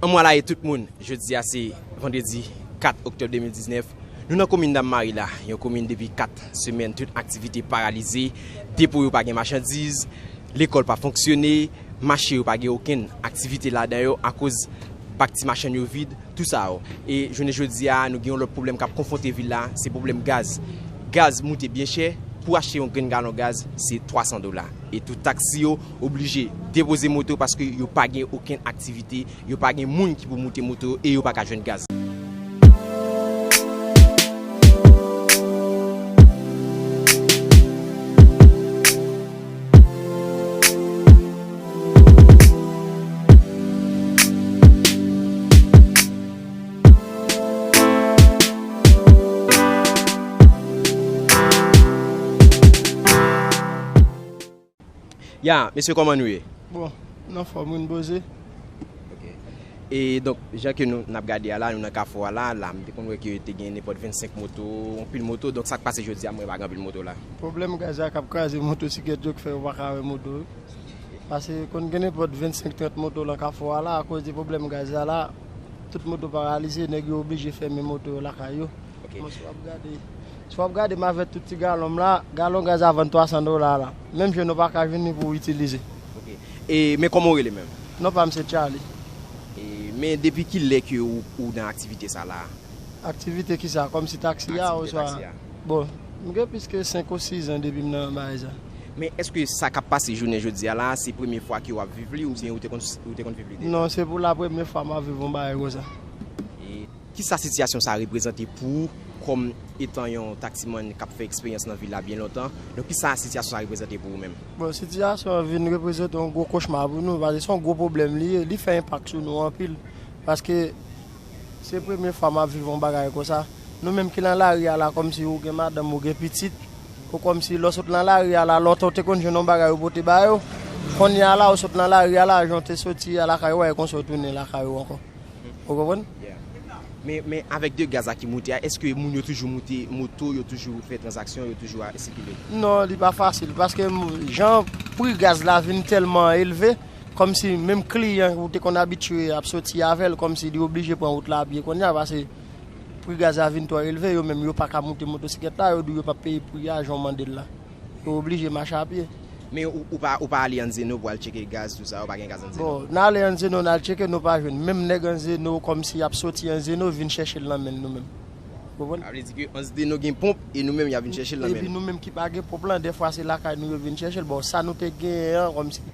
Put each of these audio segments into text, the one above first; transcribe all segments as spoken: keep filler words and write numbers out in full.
Anmwalaye tout moun, jodi a se vandredi kat oktòb de mil diznèf. Nou nan komin Dam Mari la, yon komin depi kat semèn tout aktivite paralize, depo yo pa gen machandiz, lekòl pa fonksyone, mache yo pa gen okenn aktivite ladan yo akoz bak ti machann yo vid, tou sa yo. E jounen jodi a, nou gen yon lòt pwoblèm k ap konfwonte vil la, se pwoblèm gaz. Gaz moute byen chè, pou achte yon grenn galon gaz, se twa san dola. E tout taksi yo oblije depoze moto paske yo pa gen okenn aktivite, yo pa gen moun ki pou moute moto e yo pa ka jwenn gaz. Ya, mesye, kòman nou ye? Bon, nou anfòm wi, n poze. Ok. E donk, jan ke nou, n ap gade a la, nou nan kafou a la, la, m te konn wè ke te gen nenpòt vennsenk moto, anpil moto, donk sa k pase jodi a, m wè pa gen anpil moto la. Pwoblèm gaz la k ap kraze motosiklèt yo k fè yo pa ka wè moto wi. Paske konn gen nenpòt vennsenk trant moto lan kafou a la, akoz de pwoblèm gaz la la, tout moto paralize, nèg yo oblije fèmen moto yo lakay yo. Ok. Bon, si w ap gade, si w ap gade m avèk tout ti galon m la, galon gaz la vann twa san dola la. Menm jan nou pa ka jwenn li pou w itilize. Ok. E, men kòman w rele menm? Non pa m se Charlie. E, men depi kilè ke ou, ou nan aktivite sa la? Aktivite kisa? Kòmsi taksi a oswa? Aktivite taksi a. Bon, m gen plis ke senk ou sis an depi m nan bagay sa. Men èske sa k ap pase jounen jodi a la, se premye fwa ke w ap viv li oubyen ou te konn, ou te konn viv li deja? Non, se pou la premye fwa m ap viv yon bagay konsa. E kisa sitiyasyon sa reprezante pou ou kòm etan yon taksimann k ap fè eksperyans nan vil la byen lontan? Donk, kisa sitiyasyon sa reprezante pou ou menm? Bon, sitiyasyon an vin reprezante yon gwo kochma pou nou, paske se yon gwo pwoblèm li ye, li fè enpak sou nou anpil. Paske se premye fwa m ap viv yon bagay konsa. Nou menm ki nan lari a la, kòmsi ou gen madanm, ou gen pitit, ou kòmsi lè w sot nan lari a la, lontan w te konn jwenn yon bagay ou pote ba yo. Kounye a la, ou sot nan lari a la, jan w te soti a lakay ou a, e konsa w tounen lakay ou ankò. Ou konprann? Yeah. Men, men avèk de gaz la ki moute a, èske moun yo toujou moute moto, yo toujou fè tranzaksyon, yo toujou a sikile? Non, li pa fasil, paske m-, jan pri gaz la vin tèlman elve, kòmsi menm kliyan ou te konn abitye ap soti avè l, kòmsi li oblije pran wout la a pye kounye a, paske pri gaz la vin twò elve, yo menm yo pa ka moute motosiklèt la, yo di yo p ap peye pri a jan w mande l la. Yo oblije mache a pye. Men ou, ou pa, ou pa ale Anzeno pou al tcheke gaz, tou sa, ou pa gen gaz Anzeno? Bon, n ale Anzeno, n al tcheke, nou pa jwenn. Menm nèg Anzeno, kòmsi y ap soti Anzeno, vin chèche l nan men n nou menm. Ou konprann? Sa vle di ke Anzeno gen ponp, e nou menm, y ap vin chèche l nan men n. Epi nou menm ki pa gen ponp lan, dèfwa se lakay nou yo vin chèche l. Bon, sa nou te genyen an, kòmsi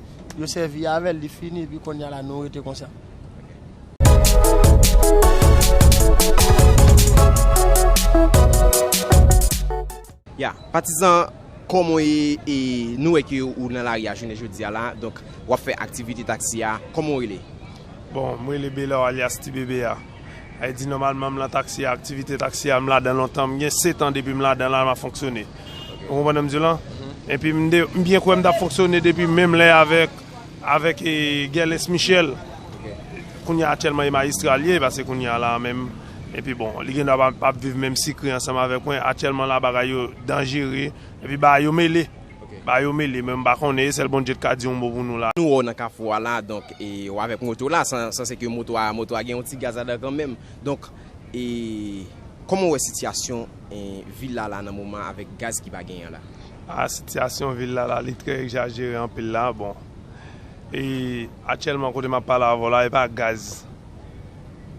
yo sèvi avè l, li fini, epi kounye a la, nou rete konsa. Ya, patizan, kòman w ye, e nou wè ke ou nan lari a jounen jodi a la, donk w ap fè aktivite taksi a, kòman w rele? Bon, m rele Belor alyas Ti Bebe a. Sa vle di nòmalman m nan taksi a, aktivite taksi a, m ladan lontan, m gen sèt an depi m ladan la, m ap fonksyone. Ou konprann sa m di w lan? Epi m de, m byen kwè m t ap fonksyone depi menm lè avèk avèk, e, Guerlens Michel. Kounye a aktyèlman e majistra l ye, paske kounye a la menm, epi bon, li gen dwa pa, pa ap viv menm sikre ansanm avèk mwen. Aktyèlman la bagay yo danjere, epi bagay yo mele. Bagay yo mele, men m pa konnen, e sèl Bondye k ka di yon mo pou nou la. Nou wè w nan kafou a la, donk, e, w avèk moto la, san, san se ke moto a, moto a gen yon ti gaz ladan kanmenm. Donk, e, kòman w wè sitiyasyon, e, vil la la nan moman avèk gaz ki pa genyen la? A, sitiyasyon vil la la, li trè egzajere anpil la. Bon, e aktyèlman, kote m ap pale avè w la, e pa gaz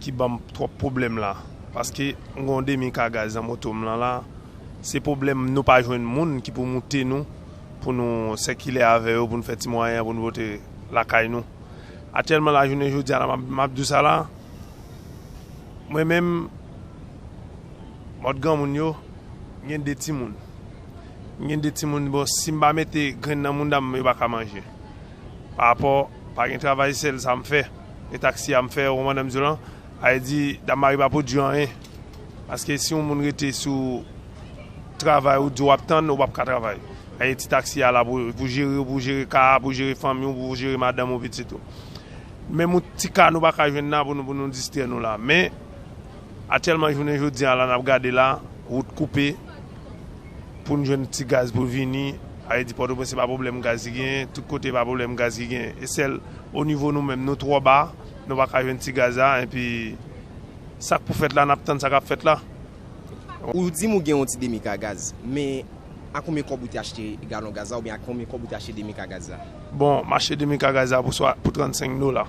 ki ban m twòp pwoblèm la. Paske m gen yon demi ka gaz nan moto m lan la. Se pwoblèm nou pa jwenn moun ki pou moute nou, pou nou sèkile avè yo, pou nou fè ti mwayen an, pou nou pote lakay nou. Aktyèlman, lajounen jodi a la, m ap, m ap di w sa la, mwen menm, mòd granmoun yo, m gen de timoun. M gen de timoun, bon, si m pa mete grenn nan mouda m, yo pa ka manje. Pa rapò, pa gen travay, sèl sa m fè, e taksi a m fè, ou konprann sa m di w lan? Sa vle di, Dam Mari pa pwodui anyen. Paske si yon moun rete sou travay ou di w ap tann, ou p ap ka travay. Ay, ti taksi a la pou, pou jere w, pou jere ka a, pou jere fanmi w, pou jere madanm ou, pitit ou. Menm yon ti ka nou pa ka jwenn la pou nou, pou nou distrè nou la. Men, aktyèlman, jounen jodi a la, n ap gade la, wout koupe, pou n jwenn ti gaz pou vini. Sa vle di Pòtoprens se pa pwoblèm gaz ki genyen, tout kote pa pwoblèm gaz ki genyen. E sèl o nivo nou menm, nou twò ba, Nou pa ka jwenn ti gaz la, epi sa k pou fèt la, n ap tann sa k ap fèt la. Ou di m ou gen yon ti demi ka gaz, men a konbyen kòb ou te achte galon gaz la, oubyen a konbyen kòb ou te achte demi ka gaz la? Bon, m achte demi ka gaz la pou swa, pou trannsenk dola.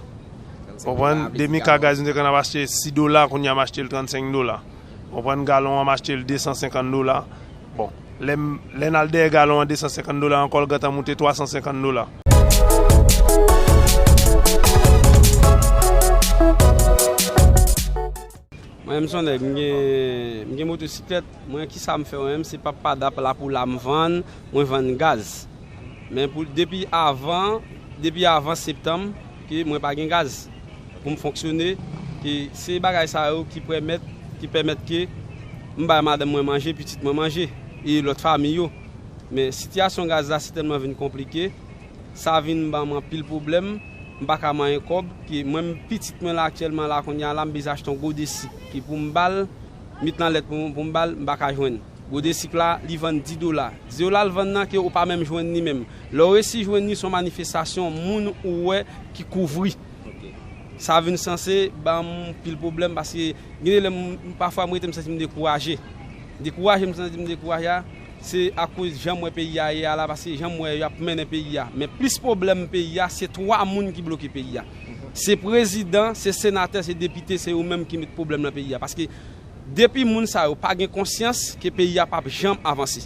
Konprann? Demi ka gaz, nou te konn ap achte sis dola, kounye a m achte l trannsenk dola. Konprann? Galon an, m achte l desansenkant dola. Bon, lè m, lè n al dèyè galon an desansenkant dola ankò, l gentan moute twasansenkant dola. Mwen menm se yon nèg, m gen, m gen motosiklèt. Mwen, kisa m fè mwen menm? Se Papa Dap la pou la m vann, mwen vann gaz. Men pou, depi avan, depi avan septanm, ke mwen pa gen gaz pou m fonksyone, ke se bagay sa yo ki pèmèt, ki pèmèt ke m bay madanm mwen manje, pitit mwen manje, e lòt fanmi yo. Men sitiyasyon gaz la sitèlman vin konplike, sa vin ban m anpil pwoblèm, m pa ka manyen kòb, ke mwen menm pitit mwen la aktyèlman la kounye a la, m bezwen achte yon gode sik, ke pou m ba l, met nan lèt pou, pou m ba l, m pa ka jwenn. Gode sik la, li vann dis dola. Dis dola l vann nan ke ou pa menm jwenn li menm. Lè w resi jwenn li, se yon manifestasyon moun ou wè ki kouvri. Sa vin sanse ban m pil pwoblèm paske gen de lè m, pafwa m rete m santi m dekouraje. Dekouraje m santi m dekouraje a, se akoz jan m wè peyi a ye a la, paske jan m wè y ap mennen peyi a. Men plis pwoblèm peyi a, se twa moun ki bloke peyi a. Se prezidan, se senatè, se depite, se yo menm ki met pwoblèm nan peyi a. Paske depi moun sa yo pa gen konsyans ke peyi a p ap janm avanse.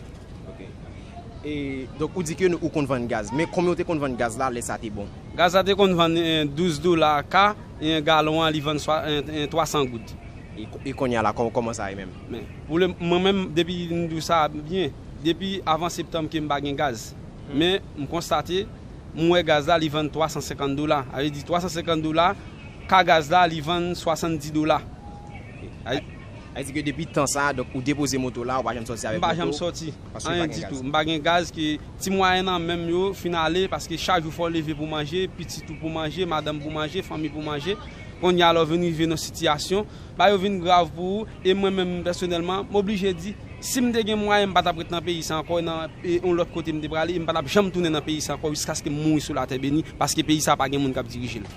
E, donk, ou di ke nou, ou konn vann gaz. Men konbyen ou te konn vann gaz la, lè sa te bon? Gaz la te konn vann eh, douz dola ka, eh, galon an li vann swa, eh, eh, twasan goud. E, ko- e kounye a la, kò- kòman sa ye menm? Men, pou le, mwen menm, depi m di w sa byen, depi avan septanm ke m pa gen gaz. Men, m konstate, m wè gaz la, li vann twasansenkant dola. Sa vle di twasansenkant dola, ka gaz la, li vann swasanndis dola. Sa vle di ke depi tan sa a, donk, ou depoze moto la, ou pa janm sòti avèk moto? M pa janm sòti. Anyen ditou. M pa gen gaz ke ti mwayen nan menm yo fin ale paske chak jou fò w leve pou manje, pitit ou pou manje, madanm pou manje, fanmi pou manje. Kounye a la w vin rive nan sitiyasyon, bagay yo vin grav pou ou e mwen menm pèsonèlman m oblije di si m te gen mwayen m pa t ap ret nan peyi sa ankò e nan e yon lòt kote m te prale e m pa t ap janm tounen nan peyi sa ankò jiskaske m mouri sou latè beni paske peyi sa pa gen moun k ap dirije l.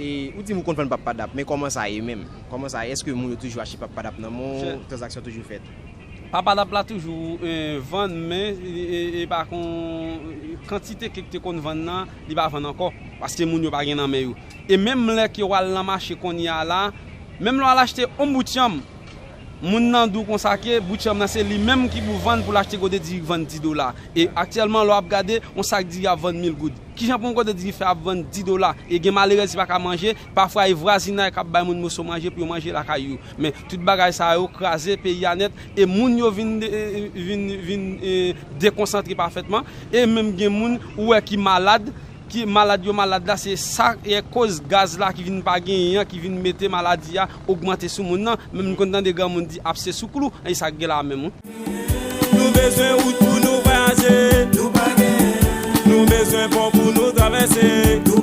E ou di m ou konn vann pap padap, men kòman sa ye menm? Kòman sa ye? Èske moun yo toujou achte pap padap nan men w? Tranzaksyon toujou fèt? Papa Dap la toujou eh, vann, men eh, eh, eh, pa kon kantite ke te konn vann nan, li pa vann ankò, paske moun yo pa gen nan men yo. E menm lè ke w al nan mache kounye a la, menm lè w al achte yon bout yanm, moun nan di w konsa ke bout yanm nan se li menm ki pou vann pou l achte gode diri k vann dis dola. E aktyèlman lè w ap gade, yon sak diri ap vann mil goud. Kijan pou yon gode diri fè ap vann dis dola? E gen malerèz ki pa ka manje, pafwa e vwazinay k ap bay moun moso manje pou yo manje lakay yo. Men tout bagay sa yo kraze peyi a nèt e moun yo vin vin vin dekonsantre pafètman e menm gen moun ou wè ki malad ki malad yo malad la se sa e koz gaz la ki vin pa genyen an ki vin mete maladi a ogmante sou moun nan menm m konn tande granmoun di apse sou klou e sa k gen la menm wi. Nou bezwen wout pou nou vwayaje. Nou pa gen. Nou bezwen pon pou nou travèse.